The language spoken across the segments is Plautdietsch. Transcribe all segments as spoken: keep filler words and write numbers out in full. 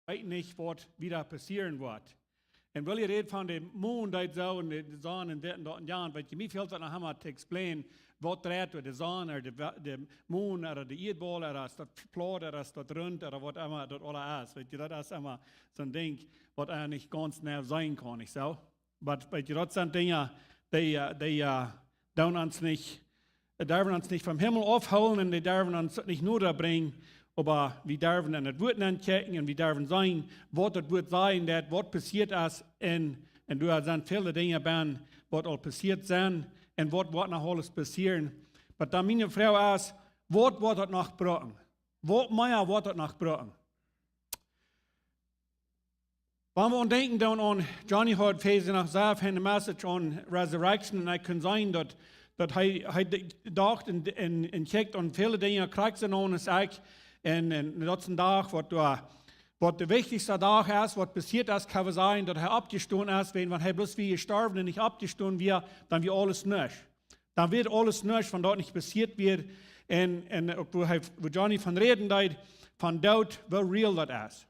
weet nich, waut wieda passieren woat. Un Willy rät von de Moon, dee soo, un de, de Sonn un dit un daut un jant. Weet jie, mie fält daut noch emma to explain, waut dreit doa de Sonn, ooda de, Wa- de Moon, ooda de Ieedbaul, ooda es daut plaut, ooda es daut runt, ooda waut emma daut aula es. Weet jie, daut es emma soon Dinkj, waut eena nich gaunz nau seenen kaun, nich soo? Oba weet jie, daut sent Dinja, dee, äh, dee, äh, doonen ons nich, äh, derwen ons nich vom Himmel aufhoolen un dee derwen ons nich noda brinjen, oba wie derwen en daut Wuat nenkjikjen un wie derwen seenen, waut daut Wuat sajen deit, waut passieet es un, un doa sent väle Dinja bennen, waut aul passieet sent un waut, waut noch aules passieren. Oba dan miene Froag es, waut woat daut noch brucken? Waut mea woat daut noch brucken? Wan wie aun denkjen dan aun Johnny haud Fäse noch sea feine Message aun Resurrection, un ekj kunn seenen daut, daut hee, hee de-, docht un, un, un kjikjt aun väle Dinja, krakjt soo aus ekj. Un, un daut es een Dach waut doa, waut de wichtichste Dach es, waut passieet es, kaun wie sajen, daut hee oppjestonen es, wan, wan hee bloos wia jestorwen un nich oppjestonen wia, dan wia aules nuscht. Dan wia aules nuscht, wan daut nich passieet wia. Un, un uk woo hee, woo Johnny von räden deed, von Doot, woo real daut es.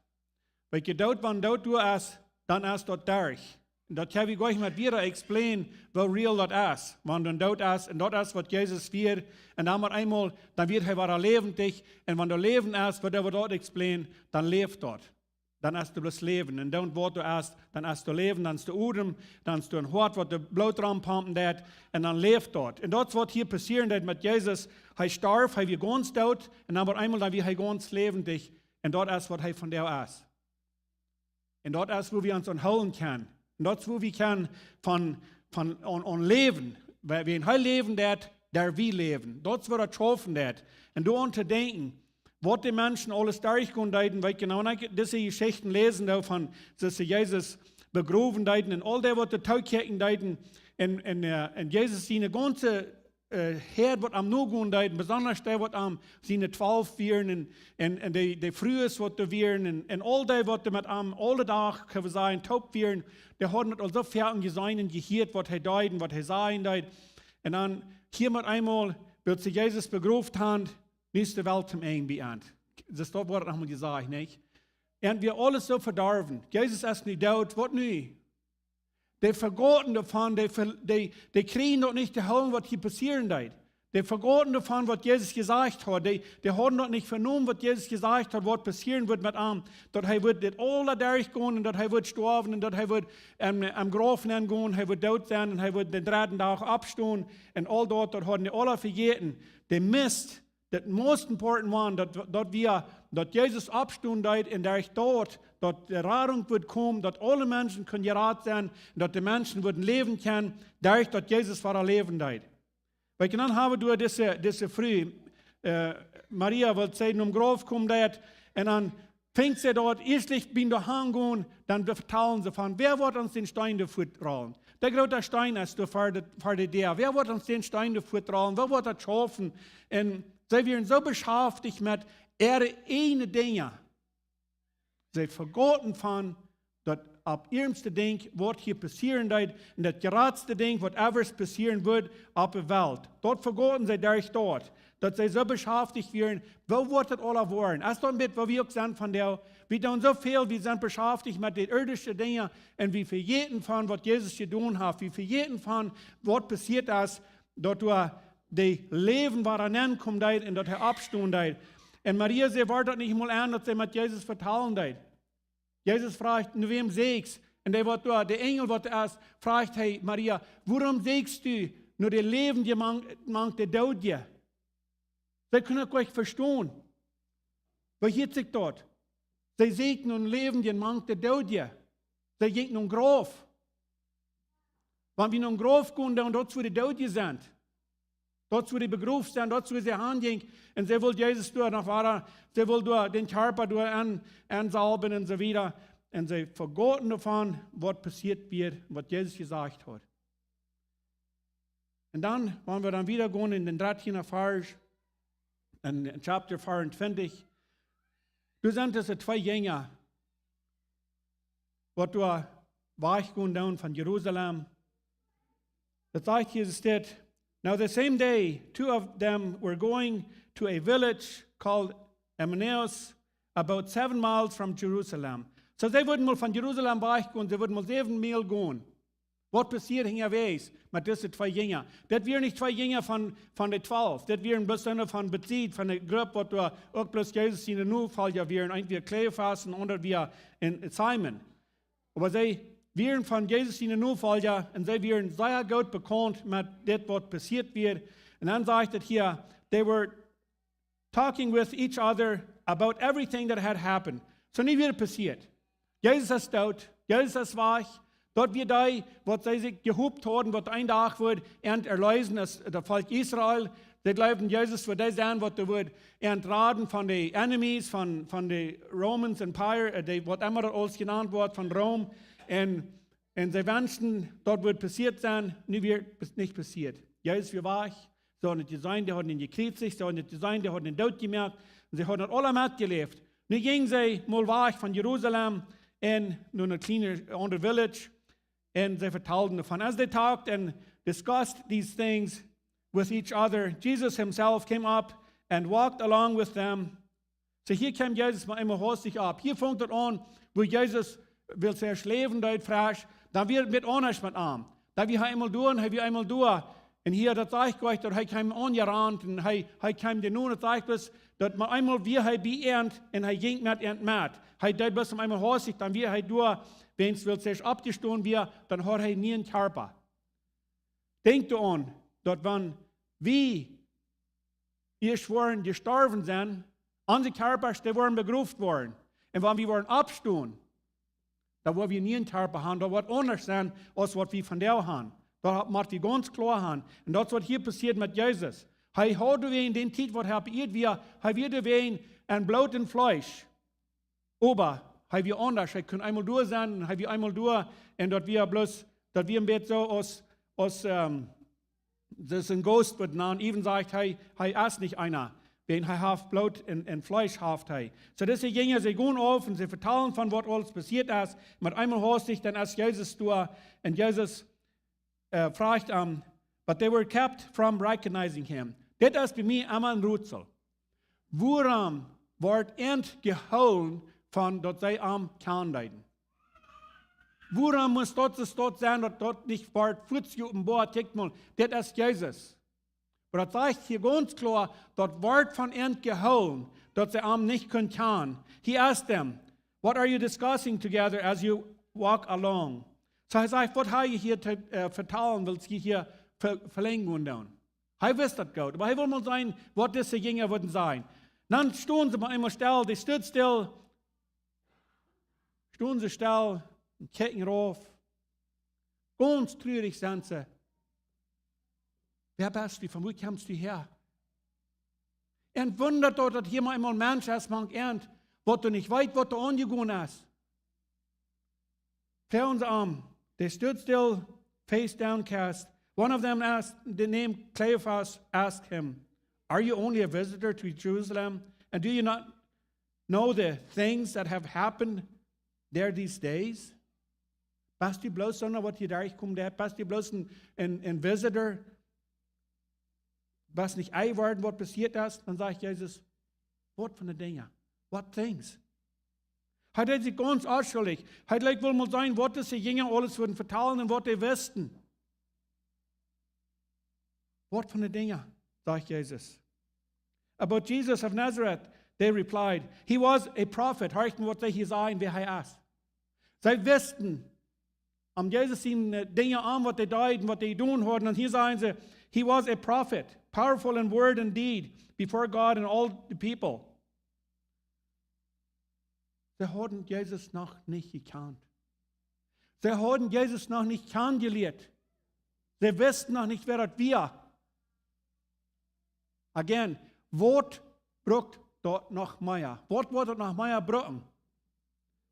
Weet jie, Doot, wan Doot doa es, dan es daut derch. Un daut hab ekj uk met wieda explain, woo real daut es. Wan doa Doot es, un daut es waut Jesus wia, un dan met eemol, dan wia hee wada läwendich, un wan doa Läwen es, waut hee daut explain, dan läft daut. Dan es doa bloos Läwen. Un dan waut doa es, dan es doa Läwen, dan es doa Odem, dan es doa een Hoat, waut daut Bloot rom pompen deit, un dan läft daut. Un daut es waut hia passieren deed met Jesus. Hee storf, hee wia gaunz doot, un dan met eemol dan wia hee gaunz läwendich. Un daut es waut hee vondoag es. Un daut es, woo wie ons aunhoolen kjennen. Un daut es, woo wie kjennen von, von aun, aun läwen. Wan, wan hee läwen deit, derw wie läwen. Daut es, woo daut schaufen deit. Un doaraun to denkjen, waut de Menschen aules derchgonen deeden, weet jie, wan ekj dise Jeschichten läsen doo von, daut see Jesus begrowen deeden un aul dee, waut doa tookjikjen deeden, un, un, äh, un Jesus siene gaunze äh, Häad, waut am nogonen deed, besonda dee, waut am siene twalw wieren, un, un, un dee, dee Frues, waut doa wieren, un, un aul dee, waut doa met am aule Dach, kjenn wie sajen, toop wieren, dee hauden daut aul soo väl jeseenen un jehieet, waut hee deed un waut hee sajen deed. Un dan hia met eemol, woo see Jesus begroft haben, nu es de Welt tom Enj bie an. Daut woat noch mol jesajcht, nich? Un wia aules soo vedorwen. Jesus es nu doot, waut nu? Dee vegauten doavon, dee, ve- dee, dee kjrieejen daut nich to hoolen, waut hia passieren deed. Dee vegauten doavon, waut Jesus jesajcht haud. Dee, dee hauden daut nich venomen, waut Jesus jesajcht haud, waut passieren wudd met am. Daut hee wudd dit aula derchgonen un daut hee wudd stoawen un daut hee wudd em, em Grauf nengonen, hee wudd doot sennen un hee wudd dän dredden Dach oppstonen. Un aul daut, daut hauden dee aula vejäten. Dee missed the most important one, daut, daut wia, daut Jesus oppstonen deed un derch daut, daut de Radunk wudd komen, daut aule Menschen kunnen jerat sennen un daut de Menschen wudden läwen kjennen, derch daut Jesus wada läwen deed. Weet jie, dan hab wie doa dise, dise Fru, äh, Maria, waut see nom Grauf komen deed, un dan finjt see daut, ieescht bie doa hangonen, dan vetalen see von, wäa woat ons dän Steen doa fuatrollen? De groote Steen es doa ver de, ver de Däa. Wäa woat ons dän Steen doa fuatrollen? Wäa woat daut schaufen? Un see wieren soo beschaftich met äare eejne Dinja. See vegauten von daut opp ieeschte Dinkj, waut hia passieren deed, un daut jratste Dinkj, waut ever passieren wudd opp de Welt. Daut vegauten see derch daut, daut see soo beschaftich wieren, woo woat daut aula woaren? Es daut een bät, woo wie uk sent vondoag? Wie doonen soo väl, wie sent beschaftich met de irdische Dinja un wie vejäten von, waut Jesus jedonen haft. Wie vejäten von, waut passieet es, daut doa de Läwen wada nenkomen deed un daut hee oppstonen deed. Un Maria, see wort daut nich mol aun, daut see met Jesus vetalen deed. Jesus fruach: "No wäm sieekjst?" Un dee, waut doa, de Enjel, waut doa es, fruach hee Maria: "Wuarom sieekjst du no de Läwendje mank, mank de Doodje?" See kunn daut nich vestonen. Woo hieet sikj daut? See sieekjt no een Läwendje mank de Doodje. See jinkj no een Grauf. Wan wie no een Grauf gonen, dan daut es, wua de Doodje sent. Daut es, wua dee begroft sent, daut es, wua see hanjinkj. Un see wull Jesus doa noch wada, see wull doa dän Kjarpa doa aun, aunsalwen un soo wieda. Un see vegauten doavon, waut passieet wia, waut Jesus jesajcht haud. Un dan, wan wie dan wieda gonen en dän dartieenden Varsch, en, en Chapter veeauntwintich, doa sent dise twee Jinja, waut doa wajchgonen doonen von Jerusalem. Daut sajcht hia, es dit: "Now the same day, two of them were going to a village called Emmaus, about seven miles from Jerusalem. So, see wudden mol von Jerusalem wajchgonen, see wudden mol säwen Miel gonen. Waut passieet unjawäajes met dise twee Jinja? Daut wieren nich twee Jinja von, von de twalf. Daut wieren bloos eena von besied, von de Grupp, waut doa uk bloos Jesus siene Nofolja wieren. Eent wia Kleopas un aundra wia en Simon. Oba see wieren von Jesus siene Nofolja un see wieren sea goot bekaunt met dit, waut passieet wia. Un dan sajcht et hia, they were talking with each other about everything that had happened. So, nu wia passieet. Jesus es doot, Jesus es wajch. Daut wia dee, waut see sikj jehopt hauden, waut een Dach wudd an erleesen, es daut Volkj Israel. See jleewden, Jesus wudd dee sennen, waut dee wudd an raden von de enemies, von, von de Romans Empire, äh, de, waut emma daut aules jenant woat, von Rom. Un, un see wenschten, daut wudd passieet sennen, nu wia et nich passieet. Jesus wia wajch. See hauden et jeseenen, dee hauden am jekjriezicht, see hauden et jeseenen, dee hauden am doot jemoakt. Un see hauden daut aula metjeläft. Nu jinjen see mol wajch von Jerusalem un no een kjlienet aundret village. Un see vetalden doavon. As they talked and discussed these things with each other, Jesus himself came up and walked along with them. So, hia kjeem Jesus mau eemol hastich opp. Hia fangt et aun, woo Jesus well sennen läwen, daut fresch. Dan wia et met aundasch met am. Dan wia hee eemol doa un hee wia eemol doa. Un hia, daut sajcht jlikj, daut hee kjeem aunjerant un hee, hee kjeem dee no, daut sajcht bloos, daut mau eemol wia hee bie an un hee jinkj met an met. Hee deed bloos mau eemol hastich, dan wia hee doa, wan hee well sennen oppjestonen wia, dan haud hee nich een Kjarpa. Denkjt doaraun, daut wan wie ieescht woaren jestorwen sennen, onse Kjarpasch, dee woaren begroft woaren. Un wan wie woaren oppstonen, dan woa wie nich een Kjarpa haben, daut woat aundasch sennen aus waut wie vondoag haben. Daut mott wie gaunz kloa haben. Un daut es waut hia passieet met Jesus. Hee haud doa en dee Tiet, waut hee opp Ieed wia, hee wia doa en Bloot un Fleesch. Oba hee wia aundasch, hee kunn eemol doa sennen, un hee wia eemol doa, un daut wia bloos, daut wia een bät soo aus, aus, ähm, daut es een ghost, waut dan even sajcht, hee, hee es nich eena, wan hee haft Bloot un, un Fleesch haft hee. So, dise Jinja, see gonen auf un see vetalen von waut aules passieet es, met eemol hastich, dan es Jesus doa, un Jesus, äh, fruach am, but they were kept from recognizing him. Dit es bie mie emma een Rätsel. Wuarom woat ent jehoolen von daut see am kjanen deeden? Wuarom mott daut soo sennen, daut daut nich woat fuaz jeopenboat, kjikj mol, dit es Jesus? Oba daut sajcht hia gaunz kloa, daut woat von ent jehoolen, daut see am nich kunnen kjanen. He asked them, "What are you discussing together as you walk along?" So, hee sajcht, waut hab jie hia to, äh, vetalen, wiels jie hia ve-, velenjen doonen? Hee wist daut goot, oba hee wull mol seenen, waut dise Jinja wudden sajen. Dan stonden see mau eemol stell, they stood still. Stonden see stell un kjikjten rauf. Gaunz trurich sent see. Wäa best du? Von wua kjemst du häa? Un wundat daut, daut hia mau eemol een Mensch es mank ent, waut doa nich weet, waut doa aunjegonen es. Froagen see am. They stood still, face downcast. One of them asked, the name Cleopas, asked him, "Are you only a visitor to Jerusalem? And do you not know the things that have happened there these days?" Best du bloos soona, waut hia derchkomen deit? Best du bloos een, een, een visitor? Best nich enjeworden, waut passieet es? Dan sajcht Jesus, waut fa Dinja? What things? Hee deed sikj gaunz onschuldich. Hee leet wull mol seenen, waut dise Jinja aules wudden vetalen un waut dee wisten. Waut fa Dinja? Sajcht Jesus. "About Jesus of Nazareth," they replied. "He was a prophet." Horcht mol, waut see hia sajen, wäa hee es. See wisten om Jesus siene, äh, Dinja aun, waut hee deed un waut hee jedonen haud. Un hia sajen see, "He was a prophet, powerful in word and deed before God and all the people." See hauden Jesus noch nich jekjant. See hauden Jesus noch nich kjanen jelieet. See wisten noch nich, wäa daut wia. Again, waut brukt daut noch mea? Waut woat daut noch mea brucken?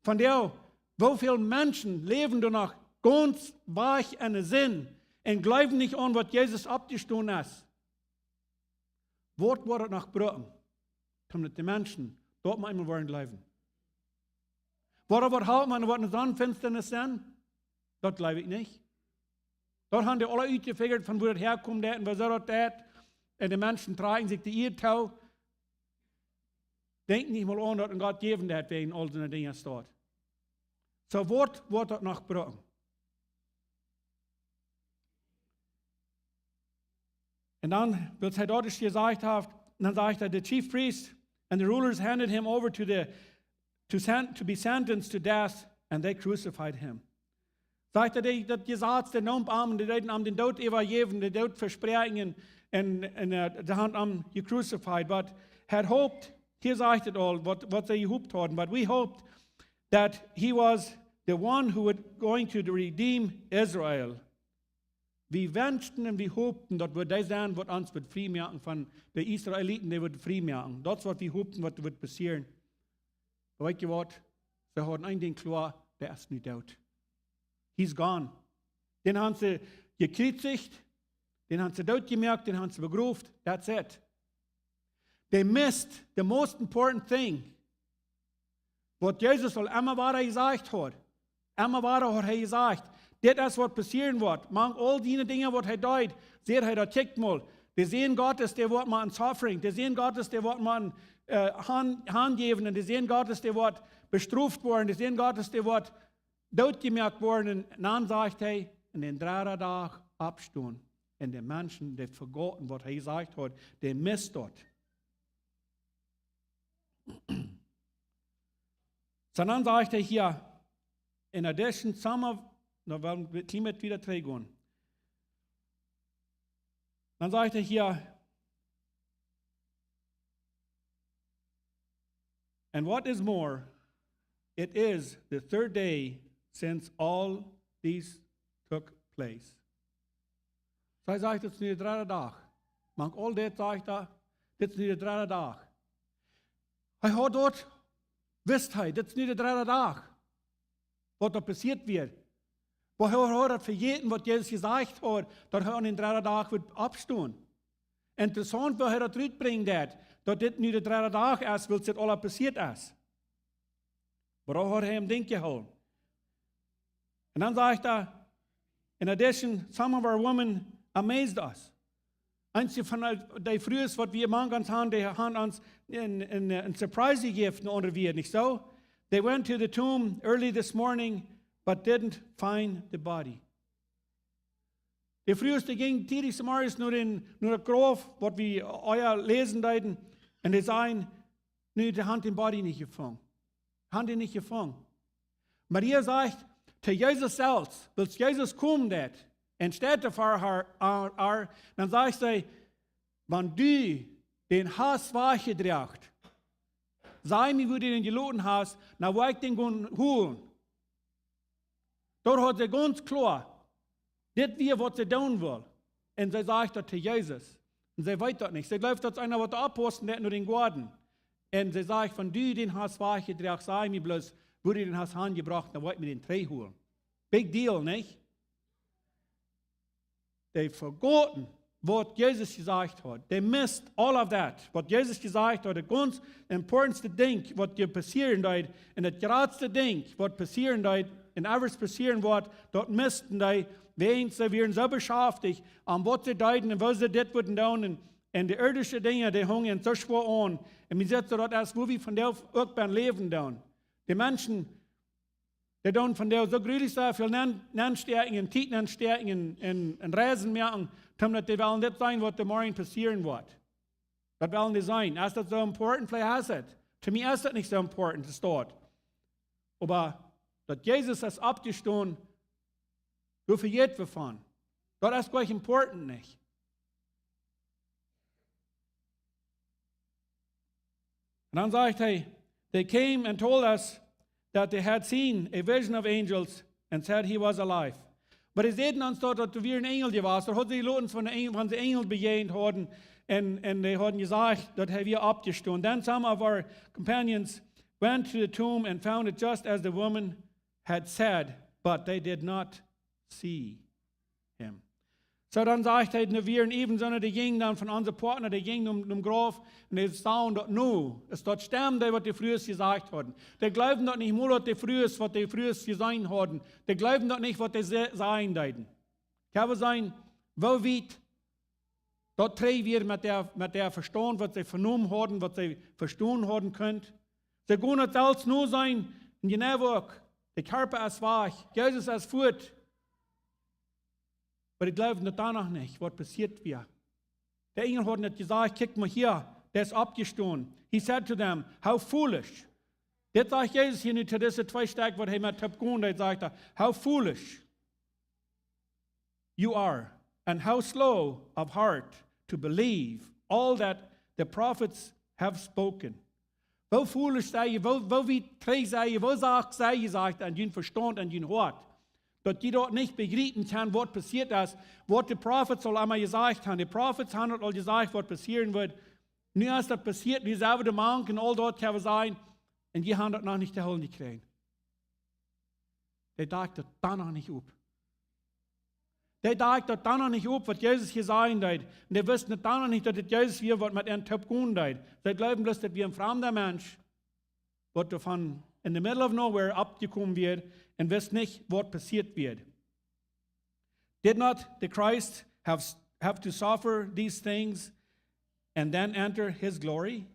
Vondoag, woo väl Menschen läwen doa noch gaunz wajch enne Sind un jleewen nich aun, waut Jesus oppjestonen es? Waut woat daut noch brucken, daut de Menschen daut mau eemol woaren jleewen? Woat daut waut halpen, wan doa woat eene Sonnfinstanis sennen? Daut jleew ekj nich. Daut haben dee aula utjefigat, von wua daut häakomen deit un woo daut deit. Un de Menschen dreien sikj de Ieed too. Denkj nich mol aun, daut een Gott jäwen deit, wäa en aul soone Dinja steit. Soo woat, woat daut noch brucken. Un dan, wiels hee daut jesajcht haft, dan sajcht hee, "The chief priests and the rulers handed him over to the, to sen-, to be sentenced to death, and they crucified him." Sajcht hee, dee, daut Jesaz, dee neem am, dee deeden am dän Doot äwajäwen, dän Doot vespräakjen, un, un, äh, dee haben am gecrucified. But had hoped, hia sajcht et aul, waut, waut see jehopt hauden, "But we hoped that he was the one who would going to redeem Israel." Wie wenschten un wie hopten, daut wudd dee sennen, waut ons wudd frie moaken von de Israeliten, dee wudd frie moaken. Daut es, waut wie hopten, waut wudd passieren. Oba weet jie waut? See hauden een Dinkj kloa, dee es nu doot. He's gone. Dän haben see jekjriezicht, dän haben see dootjemoakt, dän haben see begroft. That's it. They missed the most important thing. Waut Jesus aul emma wada jesajcht haud. Emma wada haud hee jesajcht: "Dit es, waut passieren woat. Mank aul dee Dinja, waut hee deed, säd hee daut: Kjikjt mol, de Sän Gottes, dee woat mau een suffering. De Sän Gottes, dee woat mau een, äh, han-, hanjäwen. Un de Sän Gottes, dee woat bestroft woaren. De Sän Gottes, dee woat dootjemoakt woaren." Un dan sajcht hee: "Un dän dredden Dach oppstonen." Un de Menschen, dee vegauten, waut hee jesajcht haud, dee missed daut. Soo dan sajcht hee hia, "In addition, some of," nu well wie een kjlien bät wieda trigjgonen. Dan sajcht hee hia, "And what is more, it is the third day since all these took place." Hee sajcht, "Dit es nu de dredde Dach." Mank aul dit sajcht hee, "Dit es nu de dredde Dach." Hee haud daut, wist hee, dit es nu de dredde Dach, waut doa passieet wia. Oba hee haud daut vejäten, waut Jesus jesajcht haud, daut hee aun dän dredden Dach wudd oppstonen. Interessaunt, woo hee daut rutbrinjen deed, daut dit nu de dredde Dach es, wiels dit aul passieet es. Oba doa haud hee een Dinkj jehoolen. Un dan sajcht hee, "In addition, some of our women amazed us." Eenje von de, de Frues, waut wie mank ons haben, dee haben ons een, een, een surprise jejäft, en aundre Wieed, nich soo? "They went to the tomb early this morning, but didn't find the body." De Frues, dee jinjen tiedich zemorjes no dän, no daut Grauf, waut wie ea läsen deeden, un dee säden: "Nu, dee haben dän body nich jefungen. Haben dee nich jefungen." Maria sajcht to Jesus selfst, wiels Jesus kjemt doa, un steit doa ver äa, äa, äa, dan sajcht see: "Wan du dän hast wajchjedroagen, saj mie, wua du dän jeloten hast, dan woa ekj dän gonen holen." Doa haud see gaunz kloa, dit wia, waut see doonen wull. Un see sajcht daut to Jesus. Un see weet daut nich. See jleeft, daut es eena, waut oppaussen deit no dän Goaden. Un see sajcht: "Wan du dän hast wajchjedroagen, saj mie bloos, wua du dän hast hanjebrocht, dan woa ekj mie dän trigjholen." Big deal, nich? Dee vegauten, waut Jesus jesajcht haud. They missed all of that. Waut Jesus jesajcht haud, daut gaunz importantste Dinkj, waut doa passieren deed, un daut jratste Dinkj, waut passieren deed, un ever passieren woat, daut misseden dee, wäajens see wieren soo beschaftich aun waut see deeden un woo see dit wudden doonen. Un, un de irdische Dinja, dee hungen soo schwoa aun. Un wie seenen daut, aus woo wie vondoag uk biem Läwen doonen. De Menschen, dee doonen vondoag soo grulich soo väl nen-, nenstäakjen un Tiet nenstäakjen un, un, un Reisen moaken, om daut dee wellen dit seenen, waut doa morjen passieren woat. Daut wellen dee seenen. Es daut soo important? Veleicht es et. To mie es daut nich soo important, daut doa steit. Oba daut Jesus es oppjestonen, doa vejäten wie von. Daut es goanich important, nich? Un dan sajcht hee: "They came and told us that they had seen a vision of angels and said he was alive." Oba dee säden ons daut, daut doa wia een Enjel jewast. Doa hauden see ons von de Enj-, von de Enjel bejäajent hauden. Un, un dee hauden jesajcht, daut hee wia oppjestonen. "Then some of our companions went to the tomb and found it just as the woman had said, but they did not see him." Soo, dan sajcht hee, nu wieren äwen soone, dee jinjen dan von onse Partner, dee jinjen nom, nom Grauf, un dee sagen daut nu, es daut stemd, dee, waut de Frues jesajcht hauden. Dee jleewen daut nich mol, daut de Frues, waut de Frues jeseenen hauden. Dee jleewen daut nich, waut dee se-, säden deeden. Kjenn wie seenen, woo wiet Daut trigj wia met dee, met dee Vestaunt, waut see venomen hauden, waut see vestonen hauden kunnen. See kunnen daut selfst nu seenen, un je nä woo, de Kjarpa es wajch, Jesus es fuat. Oba dee jleewden daut dan noch nich, waut passieet wia. De Enjel hauden daut jesajcht: "Kjikj mol hia, dee es oppjestonen." He said to them, "How foolish." Dit sajcht Jesus hia nu to dise twee Stekj, waut hee met toop kunn, dee sajcht: "How foolish you are, and how slow of heart to believe all that the prophets have spoken." Woo foolish sie jie, woo, woo wiet trigj sie jie, woo sach sie jie, sajcht, aun jun Vestaunt, aun jun Hoat, daut jie daut nich bejriepen kjennen, waut passieet es, waut de Prophets aul emol jesajcht haben. De Prophets haben daut aul jesajcht, waut passieren woat. Nu es daut passieet, nu sent wie doa mank un aul daut kjennen wie sennen, un jie haben daut noch nich to hoolen jekjräajen. Dee docht daut dan noch nich opp. Dee docht daut dan noch nich opp, waut Jesus hia sajen deed. Un dee wisten daut dan noch nich, daut et Jesus wia, waut met an toop kunn deed. See jleewden bloos, daut wia een framda Mensch, waut doa von in the middle of nowhere oppjekomen wia un wist nich, waut passieet wia. Did not the Christ have, have to suffer these things and then enter his glory?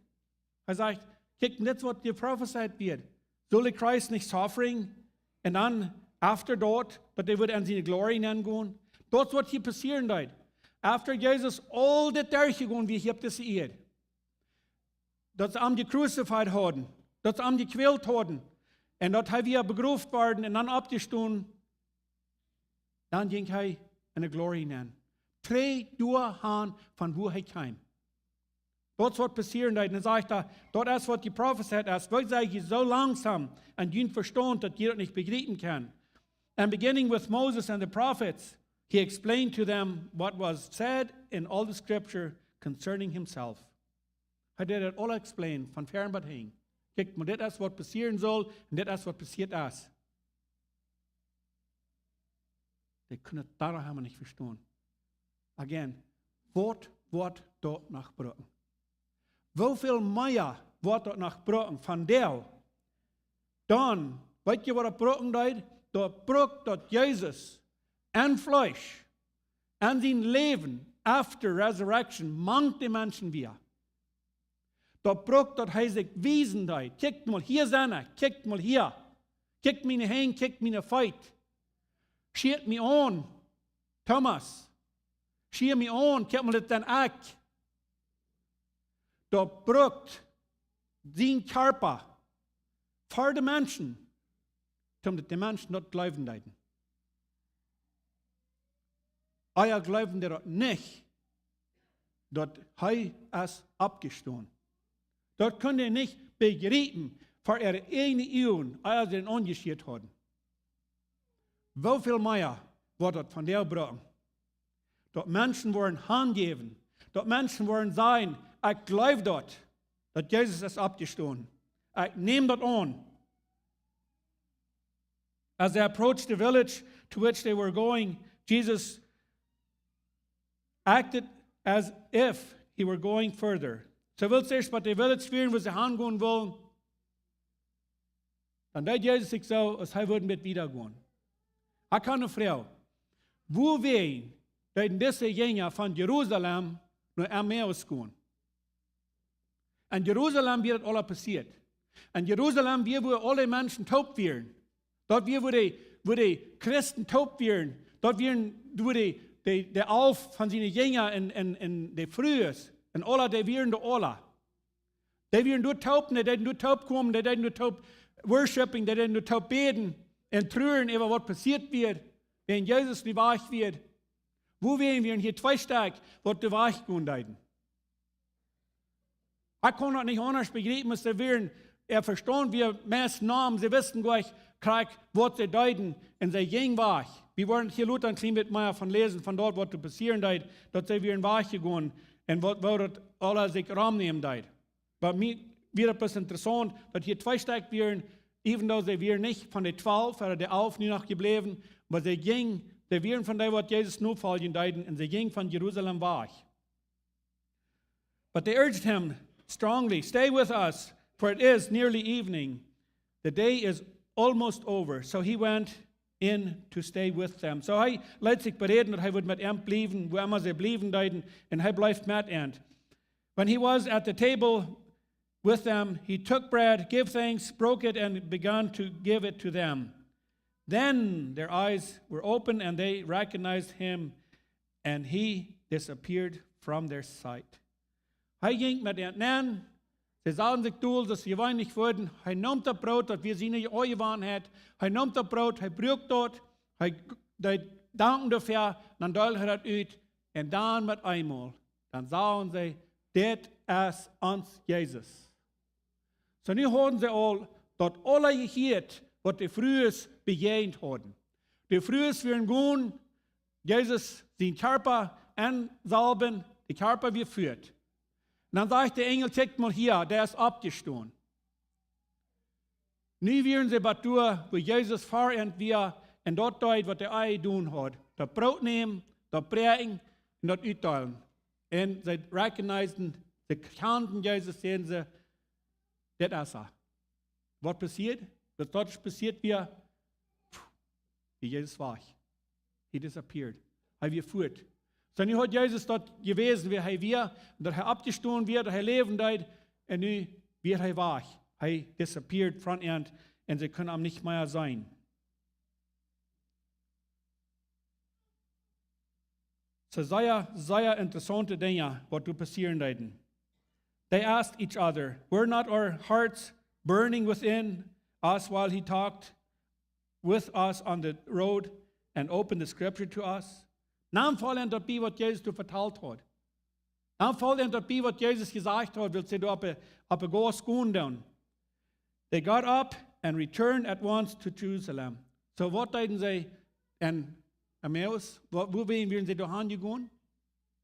Hee sajcht: "Kjikj, dit es waut jeprofezeit wia. Sull de Christ nich suffering? Un dan, after daut, daut hee wudd aun siene glory nengonen?" Daut es waut hia passieren deed. After Jesus aul dit derchjegonen wia hia opp dise Ieed, daut see am jecrucified hauden, daut see am jekwält hauden, un daut hee wia begroft worden un dan oppjestonen, dan jinkj hee enne glory nen. Trigj doahan, von wua hee kjeem. Daut es waut passieren deed. Un dan sajcht hee, daut es waut jeprofezeit es. Woo sie jie soo langsom aun jun Vestaunt, daut jie daut nich bejriepen kjennen? And beginning with Moses and the prophets, he explained to them what was said in all the scripture concerning himself. Hee deed daut aul explain, von ver bat hinjen. Kjikj mol, dit es waut passieren sull, un dit es waut passieet es. Dee kunnen daut dan noch emma nich vestonen. Again, waut woat daut noch brucken? Woo väl mea woat daut noch brucken von dee? Dan, weet jie, waut daut brucken deed? Daut brukt, daut Jesus aun Fleesch, aun sien Läwen, after resurrection, mank de Menschen wia. Daut brukt, daut hee sikj wiesen deed: "Kjikj mol, hia sie ekj, kjikj mol hia. Kjikj miene Henj, kjikj miene Feet. Schia mie aun, Thomas. Schia mie aun, kjikj mol, dit sie ekj." Daut brukt sien Kjarpa ver de Menschen, daut de Menschen daut jleewen deeden. Ea jleewden dee daut nich, daut hee es oppjestonen. Daut kunnen dee nich bejriepen, ver äare ieejne Uagen, ea see am aunjeschieet hauden. Woo väl mea woat daut von dee brucken? Daut Menschen woaren hanjäwen, daut Menschen woaren sajen: "Ekj jleew daut, daut Jesus es oppjestonen. Ekj näm daut aun." As they approached the village to which they were going, Jesus acted as if he were going further. Soo wiel see ieescht bie de village wieren, wua see hangonen wullen, dan deed Jesus sikj soo, aus hee wudd wieda gonen. Ekj hab eene Froag: Wuawäajen deeden dise Jinja von Jerusalem no Emmaus gonen? En Jerusalem wia daut aula passieet. En Jerusalem wia, wua aule Menschen toop wieren. Daut wia, wua de, wua de Christen toop wieren. Daut wieren, wua de, de, de alf von siene Jinja un, un, un de Frues un aula, dee wieren doa aula. Dee wieren doa toop, dee deeden doa toop komen, dee deeden doa toop worshipping, dee deeden doa toop bäden un truren äwa waut passieet wia, wan Jesus nu wajch wia. Wuawäajen wieren hia twee Stekj, waut doa wajch gonen deeden? Ekj kaun daut nich aundasch bejriepen, aus see wieren, äa Vestaunt wia meist naum, see wisten goanich krakjt, waut see deeden, un see jinjen wajch. Wie woaren hia lota een kjlien bät mea von läsen, von daut, waut doa passieren deed, daut see wieren wajch jegonen un waut, woo daut aula sikj romnämen deed. Bie mie wia daut bloos interessaunt, daut hia twee Stekj wieren, even though see wieren nich von de twalf, ooda de alf nu noch jebläwen, oba see jinjen, see wieren von dee, waut Jesus nofoljen deeden, un see jinjen von Jerusalem wajch. But they urged him strongly, "Stay with us, for it is nearly evening. The day is almost over." So he went in to stay with them. So hee leet sikj beräden, daut hee wudd met an bliewen, wua emma see bliewen deeden, un hee bleef met an. When he was at the table with them, he took bread, gave thanks, broke it, and began to give it to them. Then their eyes were opened, and they recognized him, and he disappeared from their sight. Hee jinkj met an nenn, see sauten sikj dol, daut see jeweenlich wudden. Hee neem daut Broot, daut wia siene Aunjewanheit. Hee neem daut Broot, hee bruak daut, hee deed danken doafäa, dan deeld hee daut ut. Un dan met eemol, dan sagen see: "Dit es ons Jesus." So nu hauden see aul daut aula jehieet, waut de Frues bejäajent hauden. De Frues wieren jegonen, Jesus sien Kjarpa ensalwen, de Kjarpa wia fuat. Un dan sajcht de Enjel: "Kjikjt mol hia, dee es oppjestonen." Nu wieren see bat doa, wua Jesus ver an wia, un daut deed, waut hee jedonen haud. Daut Broot nämen, daut bräakjen un daut utdeelen. Un see recognizeden, see kjanden Jesus, säden see: "Dit es hee." Waut passieed? Daut daut passieet wia, wia Jesus wajch. He disappeared. Hee wia fuat. So nu haud Jesus daut jewäsen, wäa hee wia, daut hee oppjestonen wia, daut hee läwen deed, un nu wia hee wajch. Hee disappeared from an, un see kunnen am nich mea seenen. So sea, sea interessaunte Dinja, waut doa passieren deeden. They asked each other, "Were not our hearts burning within us while he talked with us on the road and opened the scripture to us?" Dan foll an daut bie, waut Jesus doa vetalt haud. Dan foll an daut bie, waut Jesus jesajcht haud, wiels see doa opp de, opp de Gauss gonen deeden. They got up and returned at once to Jerusalem. So waut deeden see en Emmaus? Wua, wuawäajen wieren see doa han jegonen?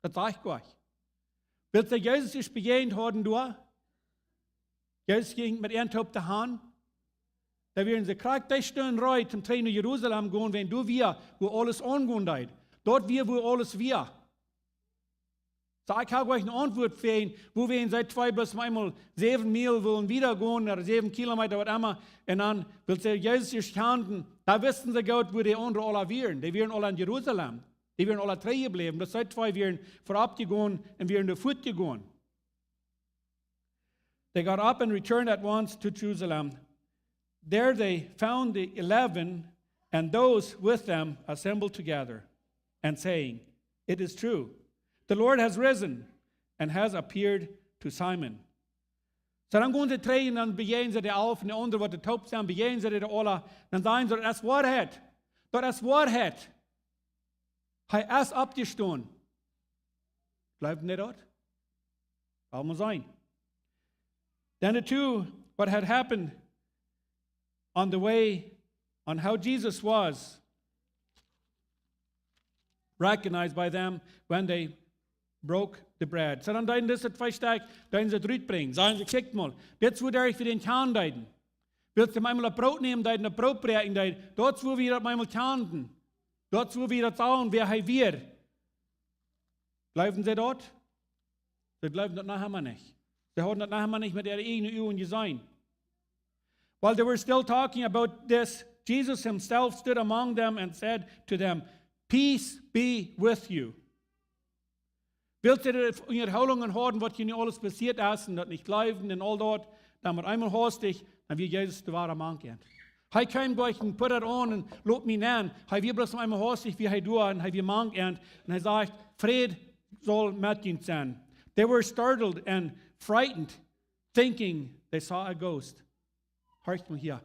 Daut sajcht nich. Wiels see Jesus ieescht bejäajent hauden doa, Jesus jinkj met an toop doa han, dan wieren see krakjt dee Stund reed, om trigj no Jerusalem gonen, wiels doa wia, wua aules aungonen deed. Doa wia, wua aules wia. So, ekj hab jlikj eene Auntwuat fa an, wuawäajen see twee bloos mau eemol säwen Miel wullen wieda gonen, ooda säwen Kilometa, waut emma. Un dan, wiels see Jesus ieescht kjanden, dan wisten see goot, wua de aundre aula wieren. Dee wieren aula en Jerusalem. Dee wieren aula trigj jebläwen. Daut see twee wieren verut jegonen un wieren doa fuat jegonen. They got up and returned at once to Jerusalem. There they found the eleven and those with them assembled together, and saying, "It is true, the Lord has risen and has appeared to Simon." So dan gonen see trigj un dan bejäajnen see de alf un de aundre, waut doa toop sent, bejäajnen see dee aula. Dan sajen see: "Daut es Woarheit. Daut es Woarheit. Hee es oppjestonen." Jleewen dee daut? Well, mott sennen. Then the two, what had happened on the way, on how Jesus was recognized by them when they broke the bread. So dan deeden dise twee Stekj, deeden see daut rutbrinjen. Sajen see: "Kjikjt mol, dit es wua dee ieescht dän kjanden deeden. Wiels see eemol daut Broot nämen deeden, daut Broot bräakjen deeden, daut es wua wie daut eemol kjanden. Daut es wua wie daut sagen, wäa hee wia." Jleewen see daut? See jleewden daut noch emma nich. See hauden daut noch emma nich met äare ieejne Uagen jeseenen. While they were still talking about this, Jesus himself stood among them and said to them, "Peace be with you." Wiels see de Unjahoolungen hauden, waut hia nu aules passieet es, un daut nich jleewden un aul daut, dan met eemol haustich, dan wia Jesus doa wada mank an. Hee kjeem nich un put daut aun un lot mie nenn. Hee wia bloos met eemol haustich, wia hee doa un hee wia mank an. Un hee sajcht: "Fräd saul met junt sennen." They were startled and frightened, thinking they saw a ghost. Horcht mol hia.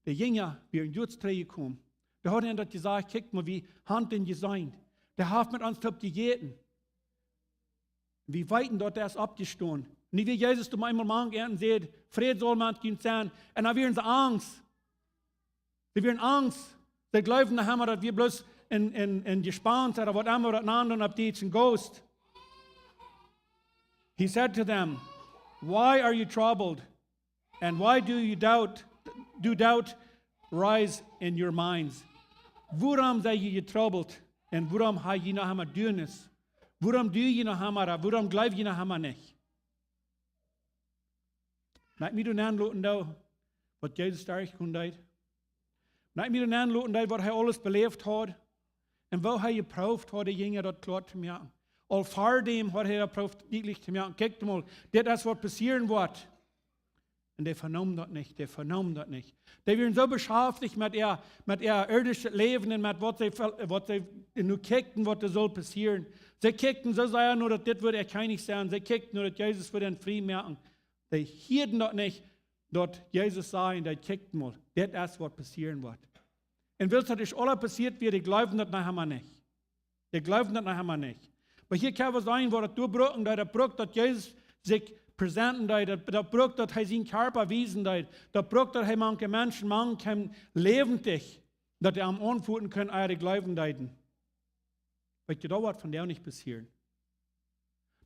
De Jinja wieren jrod trigj jekomen. Dee hauden an daut jesajcht: "Kjikjt mol, wie haben dän jeseenen. Dee haft met ons toop jejäten. Wie weeten, daut hee es oppjestonen." Un nu wia Jesus doa eemol mank an un säd: "Fräd saul met junt sennen." Un dan wieren see angst. See wieren angst. See jleewden noch emma, daut wia bloos een, een, een Jespenst ooda waut emma daut nanden opp Dietsch, een ghost. He said to them, "Why are you troubled? And why do you doubt, do doubt rise in your minds?" Wuarom sent jie jetrubbelt? Un wuarom hab jie noch emma Duernis? Wuarom doo jie noch emma, wuarom jleew jie noch emma nich? Mott mie doa nenn loten, waut Jesus doa jedonen haft. Un ekj mie dan aunloten deed, waut hee aules beläft haud un woo hee jeprooft haud, de Jinja daut kloa to moaken. Aul ver däm haud hee daut jeprooft, dietlich to moaken: Kjikjt mol, dit es waut passieren woat. Un dee vernoomen daut nich, dee vernoomen daut nich. Dee wieren soo beschaftich met äa, met äa irdischet Läwen un met waut see, waut see nu kjikjten, waut doa sull passieren. See kjikjten soo sea no, daut dit wudd äa Kjennich sennen. See kjikjten no, daut Jesus wudd an frie moaken. Dee hieeden daut nich, daut Jesus säd: Kjikjt mol, dit es waut passieren woat. Un wiels daut ieescht aula passieet wia, dee jleewden daut noch emma nich. Dee jleewden daut noch emma nich. Oba hia kjenn wie seenen, woo daut doa brukt, daut, daut brukt, daut Jesus sikj präsenten deed, daut, daut brukt, daut hee sienen Kjarpa wiesen deed, daut brukt, daut hee mank de Menschen, mank an läwendich, daut dee am aunfoten kunnen, ea dee jleewen deeden. Weetst du, daut woat vondoag nich passieren.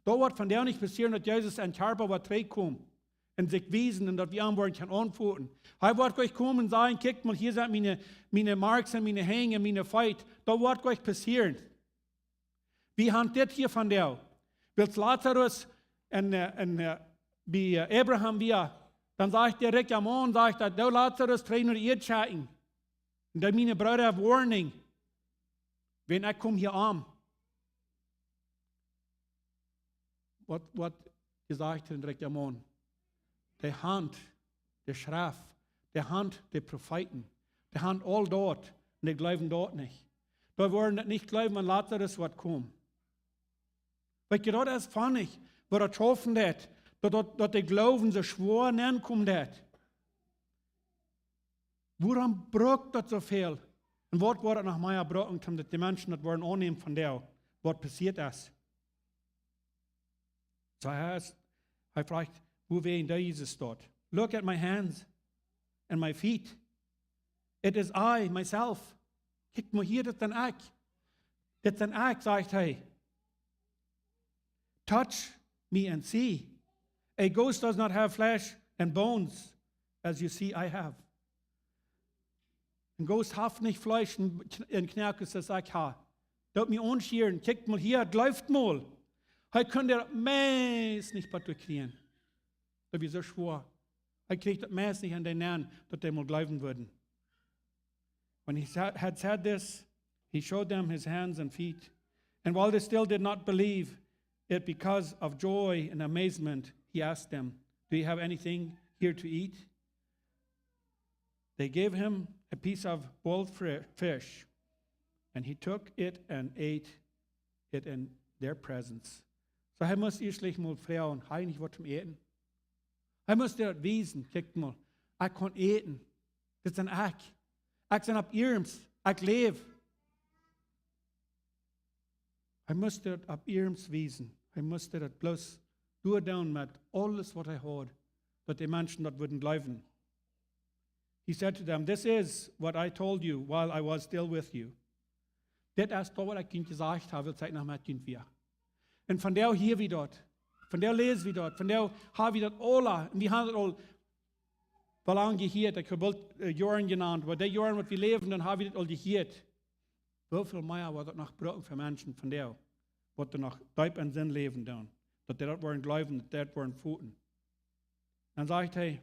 Daut woat vondoag nich passieren, daut Jesus en Kjarpa woat trigjkomen un sikj wiesen un daut wie am woaren kjennen aunfoten. Hee woat nich komen un sajen: Kjikjt mol, hia sent miene, miene Marks un miene Henj un miene Feet. Daut woat nich passieren. Wie haben dit hia vondoag. Wiels Lazarus en, äh, en, äh, bie, äh, Abraham wia, dan sajcht de rikja Maun, sajcht hee: Du, Lazarus, trigj no de Ieed schekjen. Un dee miene Breeda woarnen, wiels ekj kom hia om. Waut, waut jesajcht haft de rikja Maun? Dee haud de Schreft, dee haud de Profeeten, dee haud aul daut, un dee jleewen daut nich. Dee wudden daut nich jleewen, wan Lazarus wudd komen. Weetst du, daut es funny, woo daut schaufen deit, daut, daut, daut de Gloowen soo schwoa nenkomen deit. Wuarom brukt daut soo väl? Un waut woat daut noch mea brucken, om daut de Menschen daut woaren aunnämen vondoag, waut passieet es? Soo hee es, hee fruach: Woo wia daut Jesus daut? Look at my hands and my feet. It is I, myself. Kjikjt mol hia, dit sie ekj. Dit sie ekj, sajcht hee. Touch me and see. A ghost does not have flesh and bones, as you see I have. Een Ghost haft nich Fleesch un, un Knoakes, aus ekj hab. Doot mie aunschieren, kjikjt mol hia, jleeft mol. Hee kunn daut meist nich bat doa kjrieen. Daut wia soo schwoa. Hee kjrieech daut meist nich aun dän nenn, daut dee mol jleewen wudden. When he sa-, had said this, he showed them his hands and feet. And while they still did not believe it because of joy and amazement, he asked them, "Do you have anything here to eat?" They gave him a piece of boiled fri-, fish, and he took it and ate it in their presence. Soo, hee must ieescht mol froagen: "Hab jie nich waut toom äten?" Hee must an wiesen: "Kjikjt mol, ekj kaun äten. Dit sie ekj. Ekj sie opp iernst. Ekj läw." Hee must daut opp iernst wiesen. Hee must daut bloos doadoonen met aules, waut hee haud, daut de Menschen daut wudden jleewen. He said to them, "This is what I told you while I was still with you." Dit es daut, waut ekj junt jesajcht hab, wiels ekj noch met junt wia. Un vondoag hia wie daut. Vondoag läs wie daut. Vondoag hab wie daut aula. Un wie haben daut aul woo lang jehieet. Ekj hab boolt, äh, Joaren jenant. Oba dee Joaren, waut wie läwen, dan hab wie daut aul jehieet. Woo väl mea woat daut noch brucken fa Menschen vondoag, waut doa noch deep em Senn läwen doonen, daut dee daut woaren jleewen, daut dee daut woaren foten? Dan sajcht hee: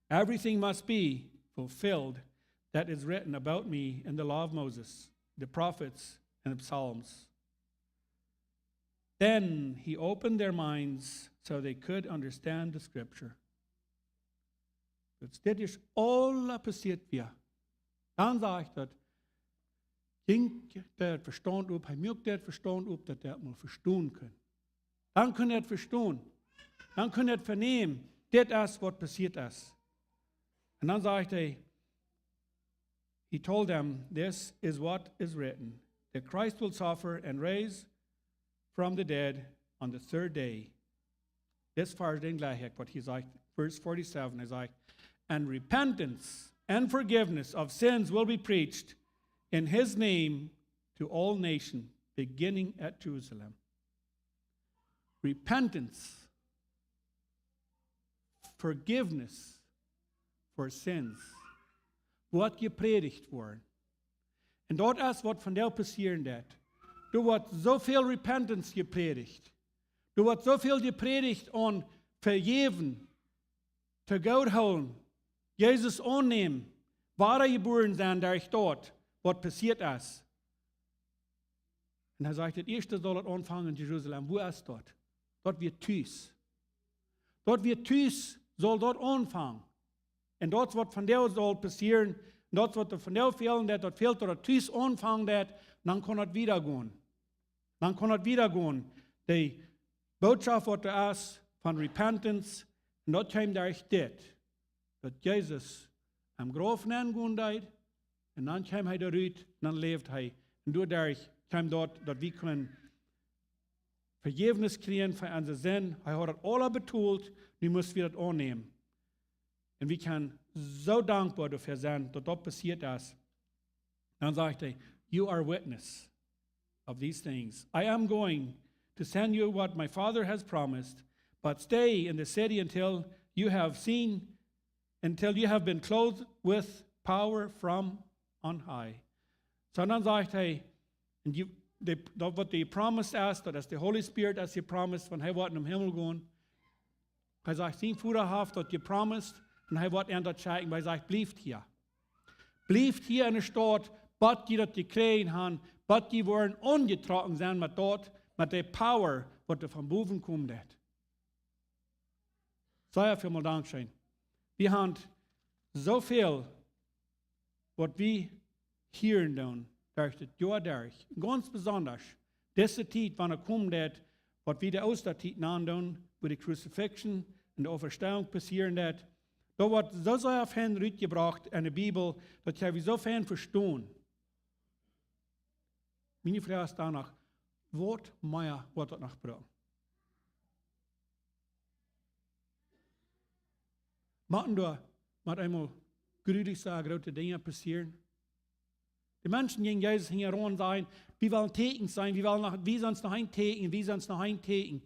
"Everything must be fulfilled that is written about me in the law of Moses, the prophets, and the Psalms." Then he opened their minds so they could understand the scripture. Wiels dit ieescht aula passieet wia, dan sajcht daut, jinkj dee daut Vestaunt op, hee muak dee daut Vestaunt op, daut dee daut mol vestonen kunnen. Dan kunnen dee daut vestonen. Dan kunnen dee daut venämen, dit es, waut passieet es. Un dan sajcht hee, he told them, "This is what is written, that Christ will suffer and raise from the dead on the third day." Dis Varsch, dän jlikj ekj, waut hee sajcht, verse forty-seven, hee sajcht: "And repentance and forgiveness of sins will be preached in his name to all nations, beginning at Jerusalem." Repentance, forgiveness for sins, woat jeprädicht woaren. Un daut es, waut vondoag passieren deit. Doa woat soo väl repentance jeprädicht. Doa woat soo väl jeprädicht aun vejäwen, to Gott hoolen, Jesus aunnämen, wadajebuaren sennen derch daut, waut passieet es. Un hee sajcht, daut ieeschte saul daut aunfangen en Jerusalem. Wua es daut? Daut wia tus. Daut wia tus, saul daut aunfangen. Un daut waut vondoag saul passieren, un daut waut vondoag fälen deit, daut fält daut tus aunfangen deit, dan kaun daut wieda gonen. Dan kaun daut wieda gonen. De Bootschoft waut doa es von repentance, un daut kjeem derch dit. Daut Jesus em Grauf nengonen deed, un dan kjeem hee doa rut, dan läwd hee. Un doaderch kjeem daut, daut wie kunnen Vejäwnis kjrieen fa onse Sind. Hee haud daut aula betolt, nu must wie daut aunnämen. Un wie kjennen soo dankboa doafäa sennen, daut daut passieet es. Dan sajcht hee, "You are witness of these things. I am going to send you what my Father has promised, but stay in the city until you have seen, until you have been clothed with power from on high." Soo dan sajcht hee, un je, de, daut waut de promise es, daut es de Holy Spirit, es de promise von hee woat em Himmel gonen. Hee sajcht, sien Voda haft daut jepromist un hee woat an daut schekjen, oba hee sajcht, blieft hia. Blieft hia en de Staut, bat jie daut jekjräajen haben, bat jie woaren aunjetrocken sennen met daut, met de power, waut doa von bowen komen deit. Sea väl mol dankscheen. Wie haben soo väl waut wie hieren doonen, derch daut Joa derch. Gaunz besonda dise Tiet, wan et kjemt daut, waut wie de Oostatiet nanen doonen, wua de Crucifixion un de Auferstehung passieren deit. Daut woat soo sea fein rutjebrocht en de Bibel, daut jie wie soo fein vestonen. Miene Froag es dan noch, waut mea woat daut noch brucken? Motten doa met eemol grulich soo groote Dinja passieren? De Menschen jinjen Jesus hinjaraun, säden, wie wellen Tieekjens seenen, wie wellen noch, wie sent noch een Tieekjen, wie sent noch een Tieekjen.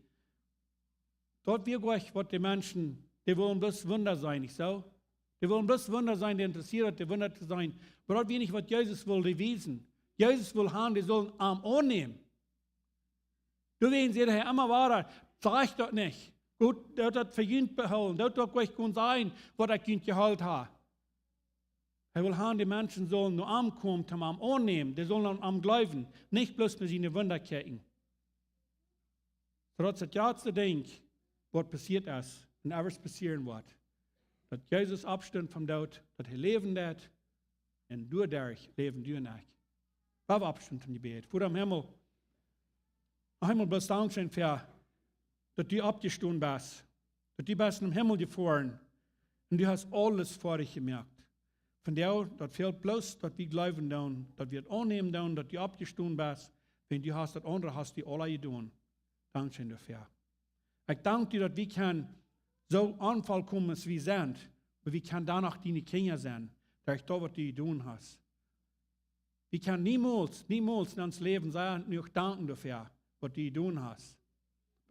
Daut wia nich waut de Menschen, dee wullen bloos Wunda seenen, nich soo? Dee wullen bloos Wunda seenen, dee interessieet daut, de Wunda to seenen. Oba daut wia nich waut Jesus wull dee wiesen. Jesus wull haben, dee sullen am aunnämen. Doawäajen säd hee emma wada, sajcht daut nich. Goot, daut daut fa junt behoolen, daut daut nich kunn sennen, waut ekj junt jeheelt hab. Hee wull haben, de Menschen sullen no am komen, toom am aunnämen, dee sullen aun am jleewen, nich bloos no siene Wunda kjikjen. Soo daut es daut jratste Dinkj, waut passieet es un ever passieren woat. Daut Jesus oppstunt vom Doot, daut hee läwen deed, un doaderch läwen du un ekj. Lot ons oppstonen toom Jebäd. Voda em Himmel, noch eemol bloos dankscheen fa daut du oppjestonen best, daut du best nom Himmel jefoaren un du hast aules foadich jemoakt. Von die, daut fält bloos, daut wie jleewen doonen, daut wie et aunnämen doonen, daut du oppjestonen best, wan du hast daut aundre, hast du aula jedonen. Dankscheen doafäa. Ekj dank die, daut wie kjennen soo onvollkomen aus wie sent, oba wie kjennen dan noch diene Kjinja sennen, derch daut, waut du jedonen hast. Wie kjennen niemols, niemols en ons Läwen sennen, jenuach danken doafäa, waut du jedonen hast.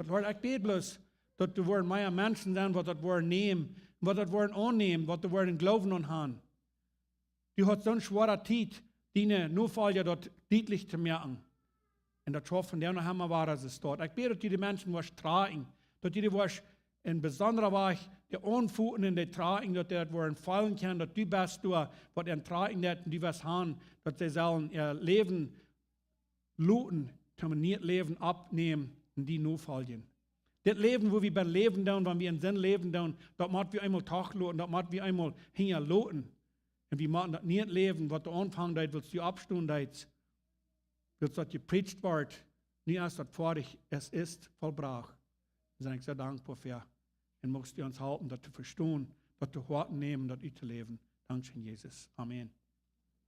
Oba Herr, ekj bäd bloos, daut doa woaren mea Menschen sennen, waut daut woaren nämen, waut daut woaren aunnämen, waut doa woaren Gloowen aun haben. Du hast soone schwoare Tiet, diene Nofolja daut dietlich to moaken. Un daut schauft von dee noch emma wada soo staut. Ekj bäd, daut du de Menschen woascht trakjen, daut du dee woascht en besondra Wajch dee aunfoten un dee trakjen, daut dee daut woaren feelen kjennen, daut du best doa, waut an trakjen deit, un du woascht haben, daut see sellen äa Läwen loten, toom een nieet Läwen oppnämen un die nofoljen. Dit Läwen, wua wie bie läwen doonen, wan wie en Sind läwen doonen, daut mott wie eemol trigj loten, daut mott wie eemol hinja loten. Un wie motten daut nieet Läwen, waut doa aunfangen deed, wiels du oppstonen deedst, wiels daut jepreacht woat, nu es daut foadich, es ist vollbracht. Dan sie ekj soo dankboa fa. Un muchst du ons halpen, daut to vestonen, daut to Hoaten nämen, daut uttoläwen. Dankscheen, Jesus. Amen.